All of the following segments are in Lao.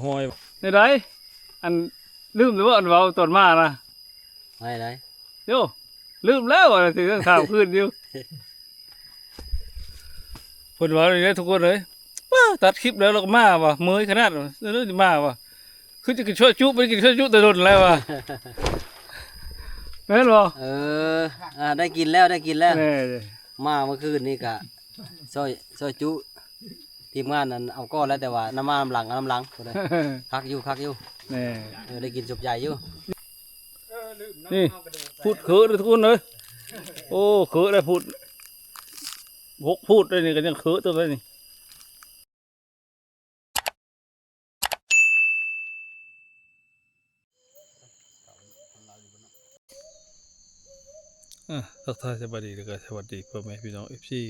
ຫ້ອຍ ແນວໃດ? ອັນ ລືມແລ້ວບໍ່ ອັນເວົ້າຕອນມານະ? ໄດ້ ໄດ້ ໂຢ ລືມແລ້ວ ອັນທີ່ເລື່ອງຖາມຄືນຢູ່. ເພິ່ນວ່ານີ້ແຫຼະທຸກຄົນເອີຍ ປ້າ ຕັດຄລິບແລ້ວ ແລ້ວກໍມາວ່າ ເມື່ອຍຂະໜາດວ່າ ເອີ ມາວ່າ ຄືຈະກິນຊອຍຈຸ ບໍ່ໄດ້ກິນຊອຍຈຸແຕ່ດົນແລ້ວວ່າ ແມ່ນບໍ່? ເອີ ອ່າ ໄດ້ກິນແລ້ວ ໄດ້ກິນແລ້ວ ແນ່ ມາເມື່ອຄືນນີ້ກະ ຊອຍ ຊອຍຈຸ ທີມງານນັ້ນເອົາກ່ອນແລ້ວ ແຕ່ວ່ານຳມານຳຫຼັງ ນຳຫຼັງພຸ້ນນະ ຄັກຢູ່ ຄັກຢູ່ ແນ່ ເອີ ໄດ້ກິນຊຸບໃຫຍ່ຢູ່. ນີ້ ພຸດເຂີເດີທຸກຄົນເອີຍ ໂອ້ ເຂີໄດ້ພຸດ ຫົກພຸດໄດ້ນີ້ ກໍຍັງເຂີຕົວນີ້. ອ່າ ທັກທາຍສະບາຍດີ ແລ້ວກໍສະຫວັດດີພໍ່ແມ່ພີ່ນ້ອງ ເອັຟຊີ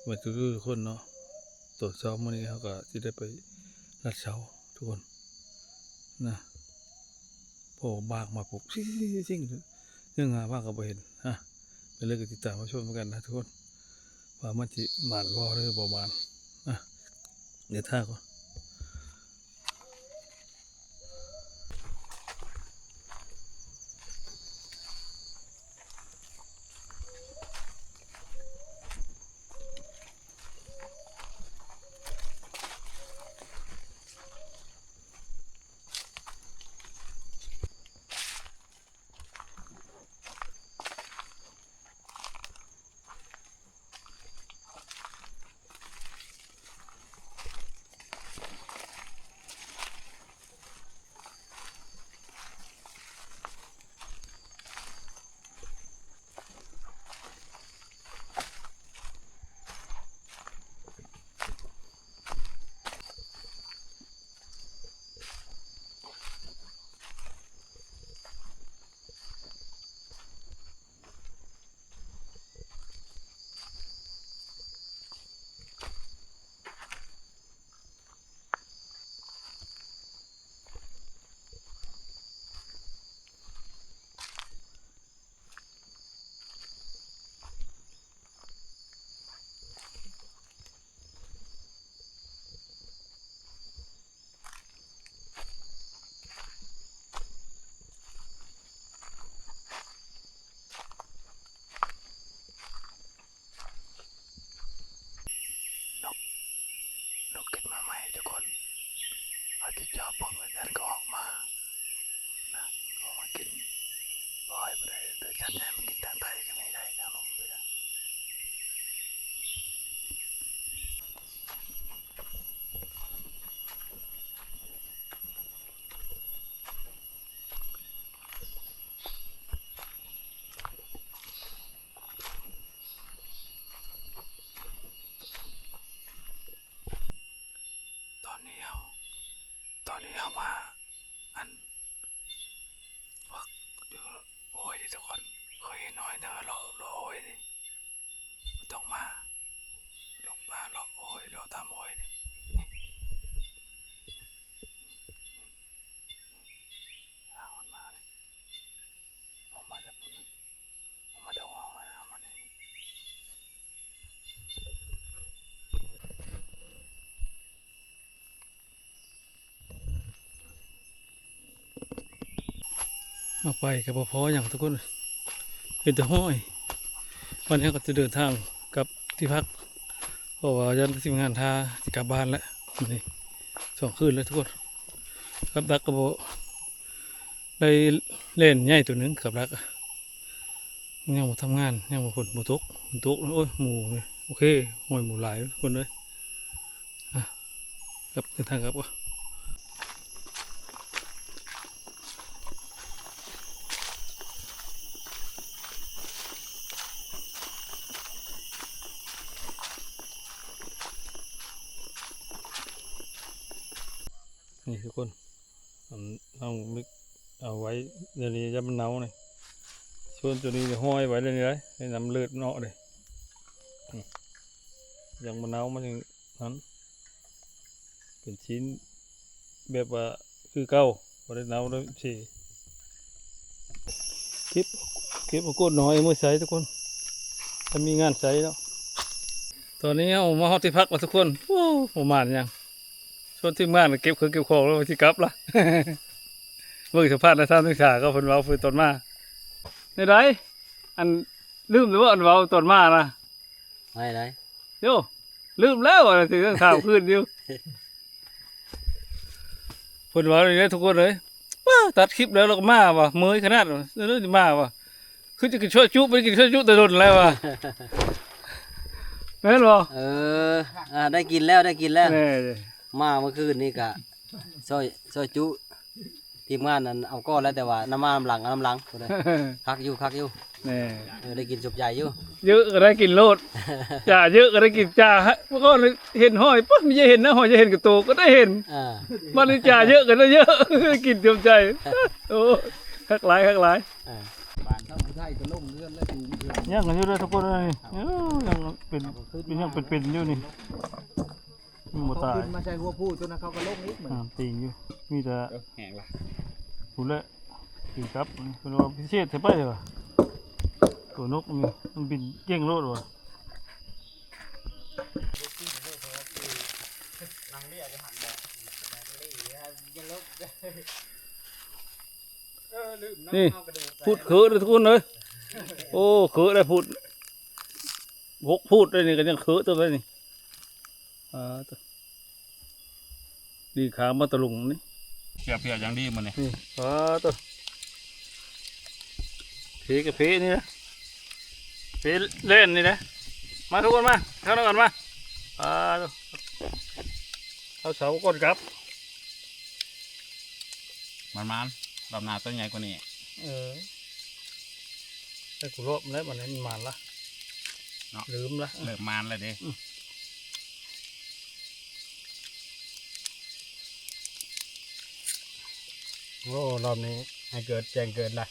ເບິດທຸກໆຄົນເນາະ. ຕອນເຊົ້າມື້ນີ້ເຮົາກໍຊິໄດ້ໄປລັດເຊົາທຸກຄົນນະ ພໍບາກມາປຸບຊິງໆ ຍັງຫາບາກກໍບໍ່ເຫັນ. ອ່ະ ໄປເລີຍ ກໍຕິດຕາມມາຊົມນຳກັນນະທຸກຄົນ ວ່າມັນຊິໝານບໍ່ ຫຼືບໍ່ໝານ. ອ່ະ ເດີນທາງກ່ອນ. ນົກ ນົກຂຶ້ນມາໃໝ່ທຸກຄົນ ເຮົາຊິຈອບເບິ່ງ ແລ້ວມັນກໍອອກມານະ ອອກມາກິນຫອຍບໍ່ໄດ້ ແຕ່ສັດໃຫຍ່ມັນກິນທາງໃຕ້ກໍມີໄດ້ ທາງລຸ່ມໄປໄດ້. ຕອນນີ້ເຮົາ ຕອນນີ້ເຮົາມາ ອັນ ພັກຢູ່ຫ້ວຍເດ້ທຸກຄົນ ເຄີຍເຫັນຫ້ວຍ ແຕ່ວ່າເລາະ ເລາະຫ້ວຍນີ້ ມັນຕ້ອງມາ ລົງມາເລາະຫ້ວຍ ເລາະຕາມຫ້ວຍນີ້ ນີ້ ທາງມັນມານີ້ ອອກມາຈາກ ອອກມາຈາກຫ້ວຍ ເອົາມານີ້. ເອົາໄປກໍບໍ່ພໍຫຍັງທຸກຄົນ ເຫັນແຕ່ຫ້ອຍ. ວັນນີ້ເຮົາກໍຈະເດີນທາງກັບທີ່ພັກ ເພາະວ່າຢ້ານທີມງານຖ້າຊິກັບບ້ານແລ້ວ. ມື້ນີ້ສອງຄືນແລ້ວທຸກຄົນ ກັບດັກກໍບໍ່ໄດ້ ແລ່ນໃຫຍ່ໂຕໜຶ່ງ ກັບດັກ ຍັງບໍ່ທຳງານ ຍັງບໍ່ ຝົນບໍ່ຕົກ ຝົນຕົກ ໂອ້ຍ ໝູນີ້ ໂອເຄ ຫ້ອຍໝູຫຼາຍຄົນເອີຍ. ອ່ະ ກັບ ເດີນທາງກັບກ່ອນ. ນີ້ທຸກຄົນ ອັນເຮົາເອົາໄວ້ແນວນີ້ ຢ້ານມັນເນົ່ານີ້ ສ່ວນໂຕນີ້ຫ້ອຍໄວ້ແນວນີ້ໄດ໋ ໃຫ້ນ້ຳເລີດເນາະເດ້ ອືມ ຍັງບໍ່ເນົ່າ ມັນຍັງນັ້ນ ເປັນຊິ້ນແບບວ່າຄືເກົ່າ ບໍ່ໄດ້ເນົ່າເດ້ ເກັບ ເກັບເອົາໂກດໜອຍເອົາມາໃສ່ທຸກຄົນ ຖ້າມີງານໃຊ້ເນາະ. ຕອນນີ້ເຮົາມາຮອດທີ່ພັກແລ້ວທຸກຄົນ ໂອ້ ບໍ່ໝານຫຍັງ. ຊວນທີມງານເກັບເຄື່ອງເກັບຂອງແລ້ວຊິກັບລະ. ເບິ່ງສຳພາດນາຍທ່ານສຶກສາກໍເພິ່ນເວົ້າເພິ່ນຕອນມາ. ແນວໃດ? ອັນ ລືມແລ້ວບໍ່ ອັນເວົ້າຕອນມານະ? ໄດ້ ໄດ້. ໂຢ ລືມແລ້ວ ວ່າຊິຖາມຄືນຢູ່. ເພິ່ນວ່ານີ້ເດ້ທຸກຄົນເອີຍ. ປ້າ ຕັດຄລິບແລ້ວ ແລ້ວກໍມາວ່າ ເມື່ອຍຂະໜາດວ່າ ເອີ ມາວ່າ ຄືຈະກິນຊອຍຈຸ ບໍ່ໄດ້ກິນຊອຍຈຸແຕ່ດົນແລ້ວວ່າ. ແມ່ນບໍ່? ເອີ ອ່າ ໄດ້ກິນແລ້ວ ໄດ້ກິນແລ້ວ. ແນ່ ມາເມື່ອຄືນນີ້ກະຊອຍ ຊອຍຈຸ ທີມງານນັ້ນເອົາກ່ອນແລ້ວ ແຕ່ວ່ານຳມານຳຫຼັງ ເອົານຳຫຼັງພຸ້ນເດ້. ຄັກຢູ່ ຄັກຢູ່. ແນ່ ເອີ ໄດ້ກິນສຸບໃຫຍ່ຢູ່. ເຢີະກໍໄດ້ກິນໂລດ ຈ່າເຢີະກໍໄດ້ກິນ ຈ່າ ເມື່ອກ່ອນເຫັນຫອຍ ປະ ມີແຕ່ເຫັນນະ ຫອຍຈະເຫັນກັບໂຕກໍໄດ້ເຫັນ. ອ່າ ບັດນີ້ຈ່າເຢີະກໍໄດ້ເຢີະ ກິນຈົນໃຈ. ໂອ້ ຄັກຫຼາຍ ຄັກຫຼາຍ. ອ່າ ບານເຂົາຜູ້ໄທກໍລົງເຮືອນແລ້ວສູງຂຶ້ນ. ຍັງກັນຢູ່ເດີທຸກຄົນເອີຍ. ເອີ ຍັງເປັນ ເປັນ ຍັງເປັນໆຢູ່ນີ້. ມັນບໍ່ຕາຍ ເອົາຂຶ້ນມາໃສ່ຫົວຜູ້ຕົວນັ້ນ ເຂົາກໍລົງອີກ. ນ້ຳຕີງຢູ່ ມີແຕ່ ເອີ ແຫ້ງລະ ພຸ້ນແຫຼະ ຕີງກັບ. ເພິ່ນວ່າພິເສດແທ້ໄປວ່າ ຕົວນົກນີ້ມັນບິນເກັ່ງໂລດວ່າ. ນີ້ ພຸດເຄີເດີທຸກຄົນເອີຍ. ໂອ້ ເຄີໄດ້ພຸດ ຫົກພຸດໄດ້ນີ້ ກໍຍັງເຄີເຕີບໄດ້ນີ້. ອ່າ ດີຂາມາຕະລຸງນີ້ ເພຍໆຢ່າງດີມື້ນີ້. ນີ້ ອ່າ ໂຕ ເພກະເພນີ້ນະ ເພແລ່ນນີ້ນະ. ມາທຸກຄົນມາ ເຂົ້ານຳກັນມາ. ອ່າ ໂຕ ເອົາເສົາກ່ອນກັບ. ມັນມານ ລອບໜ້າໂຕໃຫຍ່ກວ່ານີ້. ເອີ ແຕ່ກູລອບແລ້ວ ບັດນີ້ມັນມານລະເນາະ ລືມລະ ເລີ່ມມານແລ້ວເດ້. ອືມ ໂອ້ ລອບນີ້ໃຫ້ເກີດ ແຈ້ງເກີດລະ.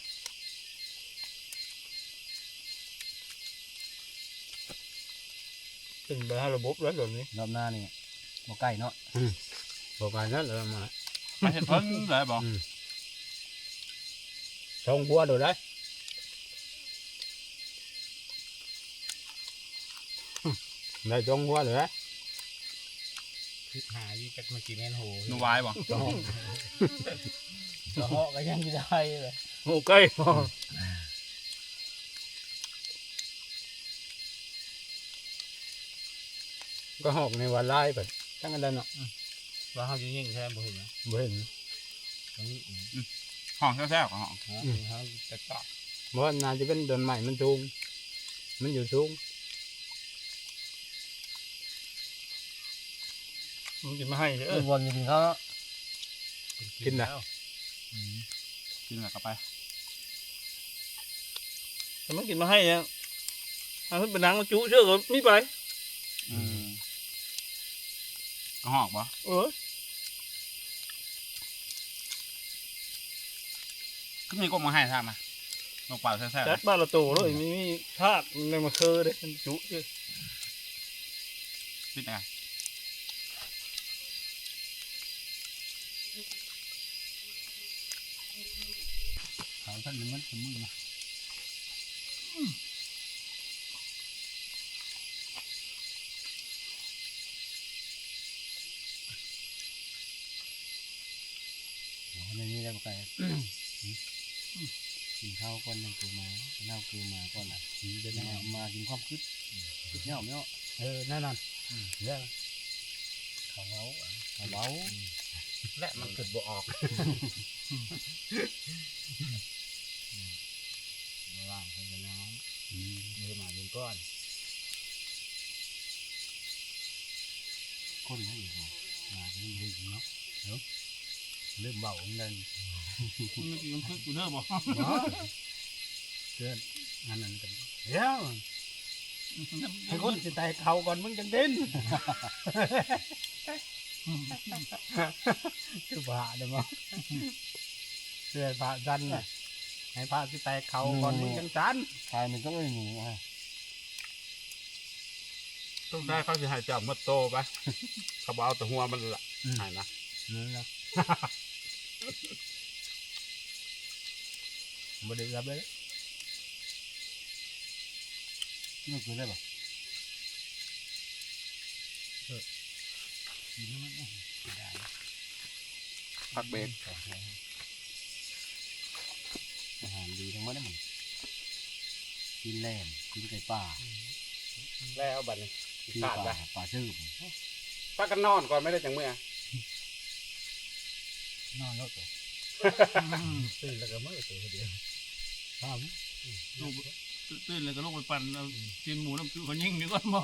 ເປັນໄປຫາລະບົບແລ້ວດຽວນີ້ ລອບໜ້ານີ້ບໍ່ໃກ້ເນາະ. ອືມ ບໍ່ໄກ້ນັ້ນລະມາ ໄປເຮັດເພິ່ນໄດ້ບໍ່? ອືມ ສອງຫົວໂດດໄດ້ ໄດ້ສອງຫົວໂດດໄດ້. ຄິດຫາຢູ່ຈັກມັນຊິແມ່ນໂຫ ໜູວາຍບໍ່? ກະເຫາະ ກະເຫາະກໍຍັງຊິໄດ້ເລີຍ ໂຫ ໄກ່ບໍ່? ກະຮອກນີ້ວ່າຫຼາຍ ປານຈັ່ງນັ້ນເນາະ. ອືມ ວ່າເຮົາຊິຍິງແທ້ບໍ່ເຫັນຫຍັງ ບໍ່ເຫັນ. ຕອນນີ້ ອືມ ຫ້ອງແຊວໆ ກະຮອກ ອືມ ເຮົາແຕກຕ່າງ. ບໍ່ ໜ້າຈະເປັນຕົ້ນໄມ້ມັນສູງ ມັນຢູ່ສູງ. ມັນກິນມາໄຫ້ເດີ ມັນວນຢູ່ກິນເຂົາເນາະ ກິນນະ. ອືມ ກິນແລ້ວກໍໄປ ແຕ່ມັນກິນມາໄຫ້ຫຍັງ ອັນເພິ່ນໄປນັ່ງມາຈຸເຊື່ອກໍມີໄປ. ອືມ ກະຮອກບໍ່? ເອີ ຄືມີກົບມາໄຫ້ທາງນະ ນົກປ່າແຊວໆ ຈັດບາດລະໂຕເລີຍ. ອືມ ມີ ມີທາດ ມັນໄດ້ມາເຄີເດ້ ມັນຈຸເດ້. ປິດນະ ຂາຍທັນມັນສົມມຸດນະ. ໂອ້ ໃນນີ້ແລ້ວບໍ່ໄກ ກິນເຂົ້າກ່ອນ ຍັງເກີມາ ກິນເຂົ້າເກີມາກ່ອນລະ ອືມ ເດີນມາ ມາກິນຄວາມຄຶດ ອືມ ຄຶດຍອກເນາະ. ເອີ ນັ້ນໆ ອືມ ເດີ ເຂົາເວົ້າ ເຂົາເວົ້າ ອືມ ແລະມັນຄຶດບໍ່ອອກ ອືມ ບໍ່ວ່າງເພິ່ນກໍນອນ ອືມ ມື້ມາກິນກ່ອນ. ຄົນນັ້ນອີກເນາະ ມາເພິ່ນເຫັນເນາະ ເອີ ລືມເວົ້ານຳ ມັນກິນຄຶດຢູ່ເດີບໍ່? ບໍ່ ເພື່ອນອັນນັ້ນກັນ ດຽວ ໃຫ້ຄົນຊິແຕກເຂົ້າກ່ອນ ມຶງຈັ່ງກິນ ຄືພະເດ້ບໍ່? ເພື່ອພະສັນນະ ໃຫ້ພະຊິແຕກເຂົ້າກ່ອນ ອືມ ມຶງຈັ່ງສັນ ຂາຍມັນຕ້ອງໄດ້ໜູ ຕ້ອງໃຊ້ເຂົາຊິໃຫ້ເຈົ້າໝົດໂຕໄປ ເຂົາບໍ່ເອົາແຕ່ຫົວມັນລະ ອືມ ໃຫ້ນະ ນັ້ນລະ ບໍ່ໄດ້ເອືອບເລີຍ ນີ້ກິນໄດ້ບໍ່? ເອີ ກິນໃຫ້ມັນ ເອີ ເສຍດາຍ. ພັກເບຣກ ອາຫານດີທັງໝົດເດ້ ມື້ນີ້ ກິນແຫຼມ ກິນໄກ່ປ່າ ແລ້ວບັດນີ້ ກິນປ່າ ຂາດລະ ປ່າຊື່ ພາກັນນອນກ່ອນ ແມ່ນໄດ້ຈັ່ງເມືອ ນອນໂລດ ຕື່ນແລ້ວກໍເມືອ ໂຕດຽວ ຕື່ນແລ້ວກໍລົງໄປປັ່ນເອົາຕີນໝູນຳຈຸເຂົາຍິງດີກວ່າບໍ່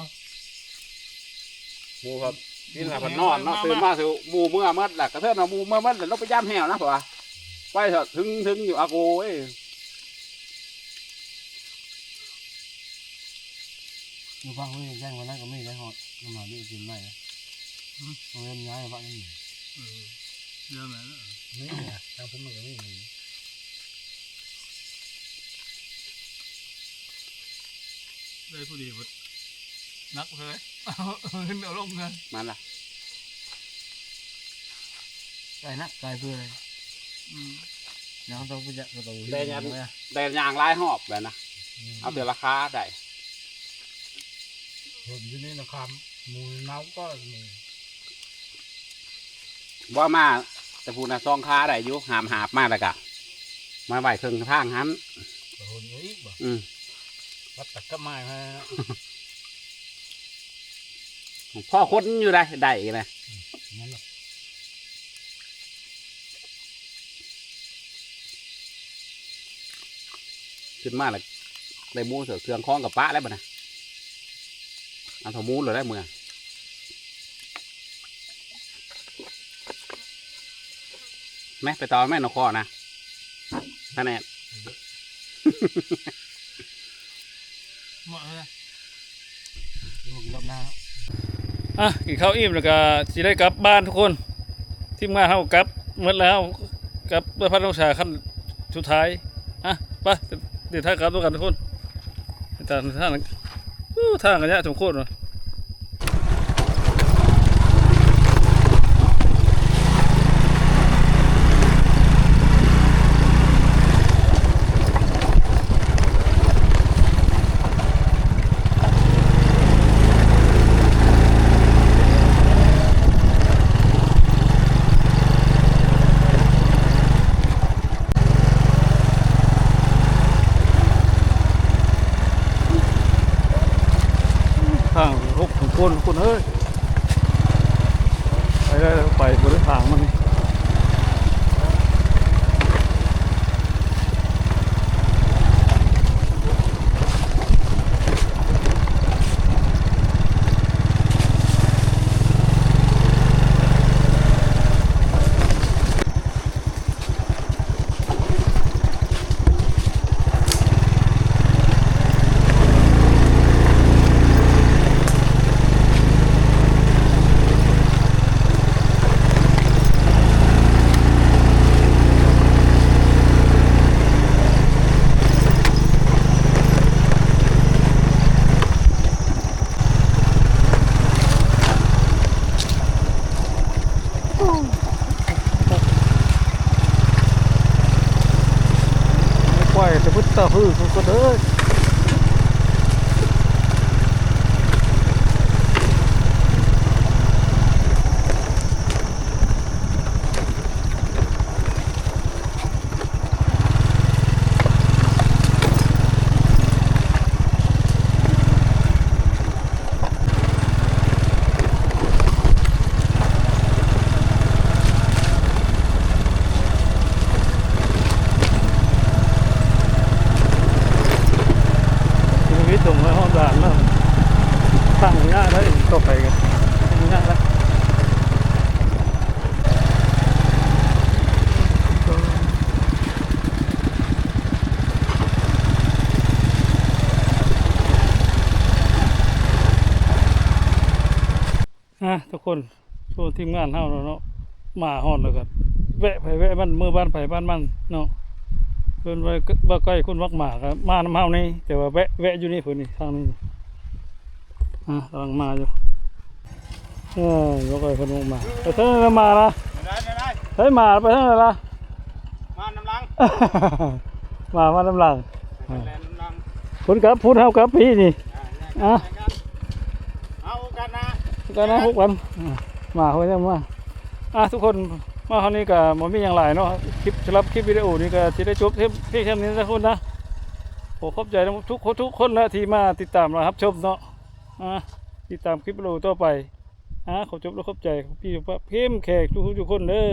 ໝູ່ເຂົາກິນແລ້ວເພິ່ນນອນເນາະ ຕື່ນມາຊິໝູ່ເມືອໝົດລະ ກະເທີນວ່າໝູ່ເມືອໝົດລະ ລົງໄປຢາມແຫ້ວນະ ເພາະວ່າໄປເຖິງ ເຖິງຢູ່ອາໂກເອີຍ ຢູ່ຝັ່ງນີ້ແຈ້ງວ່ານັ້ນກໍມີໄດ້ຮອດ ມັນມາຢູ່ກິນໄດ້ນະ ເອີ ມັນຍ້າຍບ້ານນີ້ ເອີ ເລື່ອງນັ້ນ ນີ້ນະ ທາງພວກມັນກໍມີ ໄດ້ຜູ້ດີເບິດ ໜັກເລີຍ ຂຶ້ນເອົາລົງເລີຍ ມັນລະ ໄກນະ ໄກເພື່ອ ອືມ ຍັງຕ້ອງໄປຢາກ ໄດ້ຍ່າງ ໄດ້ຍ່າງຫຼາຍຮອບແລ້ວນະ ອືມ ເອົາແຕ່ລາຄາໄດ້ ເຫັນຢູ່ນີ້ນະຄຳ ໝູເນົ່າກໍມີ ບໍ່ມາແຕ່ພຸ້ນນະ ສອງຄາໄດ້ຢູ່ ຫາມຫາບມາແລ້ວກະມາໄວ້ເຄິ່ງທາງຫັ້ນ ກໍຫົນອີກບໍ່ ອືມ ວັດຕະກະມາຍມາ ພໍຄົນຢູ່ໄດ໋ ໄດ້ອີກນະ ອືມ ນັ້ນລະ ຂຶ້ນມາແລ້ວ ໄດ້ໝູເສືອເຄື່ອງຂອງກະປະແລ້ວບັດນະ ເອົາເທົ່າໝູໂລດໄດ້ເມືອ ແມະ ໄປຕໍ່ແມະ ນົກຄໍນະ ຄະແນນ ເໝາະເລີຍ ອ່ະ ກິນເຂົ້າອີ່ມແລ້ວກະຊິໄດ້ກັບບ້ານທຸກຄົນ ທີມງານເຮົາກັບໝົດແລ້ວ ກັບເພື່ອພັນອົງສາຂັ້ນສຸດທ້າຍ ອ່ະ ໄປ ເດີນທາງກັບນຳກັນທຸກຄົນ ທາງ ທາງ ໂອ້ ທາງກະຍາກສົມຄວນວ່າ ທາງຫົກຄົນ ຄົນເອີຍ ໄປໄດ້ ໄປບໍ່ໄດ້ທາງມັນ. ໄປແຕ່ພຸ້ນຕາຫື ທຸກຄົນເອີຍ. ຊີວິດຕົງໄປຮອດດ່ານແລ້ວ ທາງຍາກໄດ໋ ຕໍ່ໄປກໍຍາກແລ້ວ. ອ່ະ ທຸກຄົນ ໂຊທີມງານເຮົາແລ້ວເນາະ ມາຮອດແລ້ວກໍແວະໃຜແວະມັນ ເມືອບ້ານໃຜບ້ານມັນເນາະ ເພິ່ນວ່າ ວ່າໃກ້ຄົນມັກມາກໍມານຳເຮົານີ້ ແຕ່ວ່າແວະ ແວະຢູ່ນີ້ ເພິ່ນນີ້ ທາງນີ້ ອ່ະ ກຳລັງມາຢູ່ ເອີ ບໍ່ຄ່ອຍເພິ່ນອອກມາ ໄປທາງໃດລະ ມາລະ ໄດ້ ໄດ້ ໄດ້ ໃສ ມາ ໄປທາງໃດລະ ມານຳຫຼັງ ມາ ມານຳຫຼັງ ເພິ່ນກັບພຸ້ນ ເຮົາກັບພີ້ນີ້ ອ່າ ອ່ະ ເອົາໂອກາດໜ້າ ໂອກາດໜ້າ ພົບກັນ ອ່ະ ມາ ເພິ່ນຍັງມາ ອ່ະ ທຸກຄົນ ມາຮອດນີ້ກໍບໍ່ມີຫຍັງຫຼາຍເນາະ ຄລິບ ສຳລັບຄລິບວິດີໂອນີ້ກໍຊິໄດ້ຈົບພຽງ ພຽງເທົ່ານີ້ນະທຸກຄົນນະ. ຂໍຂອບໃຈນຳທຸກຄົນ ທຸກຄົນນະທີ່ມາຕິດຕາມ ແລະ ຮັບຊົມເນາະ. ອ່າ ຕິດຕາມຄລິບວິດີໂອຕໍ່ໄປ. ອ່າ ຂໍຈົບ ແລະ ຂອບໃຈ ພີ່ ເພມແຂກທຸກໆຄົນເດີ.